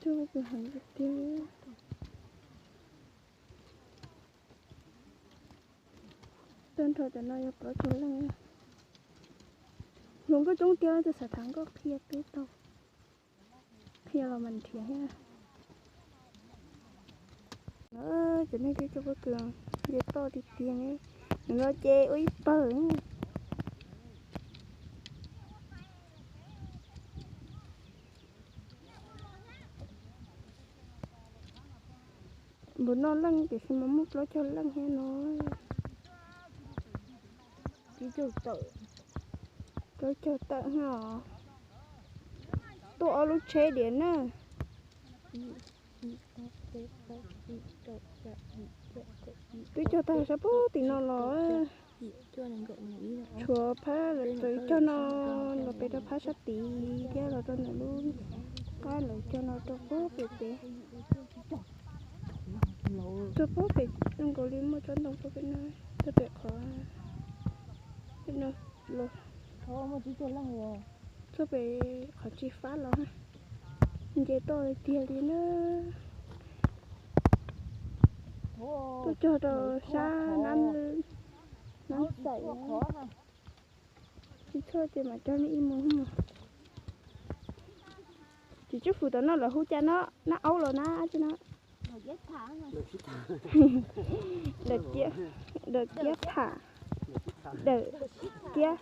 Coob kawg heev tiag tiag. Tag nrho cov no yog plaub caug leej. Hluas nkauj coob tiag, tus xav tham nkauj qhia twb tau, qhia los mas nrhiav thiab. Cov neeg coob coob pob kws, nce toj tiag tiag ne, nws los ces ua ib pawg. Npaum no leej tiam sis mas muaj plaub caug leej thiab no. Ib caug tawm, plaub caug tawm os. Tuaj ob lub tsheb diam na. Twb cog tag sab pem tim no los, tshuav phab lawv txawv cog no los pem rau phab sab tid thiab los rau ntawm lub qab lawv cog no rau pem pem. Rau pem pem zoo nkaus li muaj tsob ntoo rau pem no, rau pem qhov, pem no los, txog pem qhov tsis fab los, nce toj tiag li na. Tuaj cog rau sab nab, nab xaim. Tsis txhob ces mam cog nej ib mus. Tsis tswb fwm tom no lawv hu cas no, nab aub los nab tsi no. Daws kiab, daws kiab tham, daws kiab.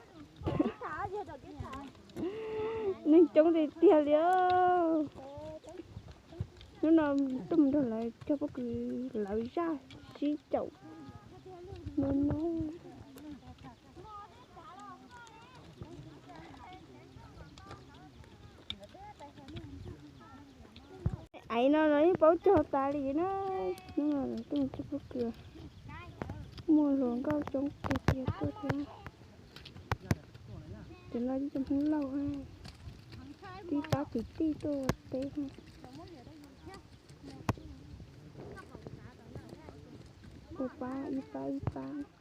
Neeg coob tiag tiag li. Hnub no tuaj mus nrog lawv cog pob kws, lawv zaj sib caum no no. Aiv no los yeej paub cog tas li na. Hnub no lawv tuaj mus cog pob kws, muaj hluas nkauj coob tiag tiag tuaj thiab. Cov no ib co Hmoob Lauj, tib pab kwv tij tuaj ua teb. Ua pab ib pab ib pab.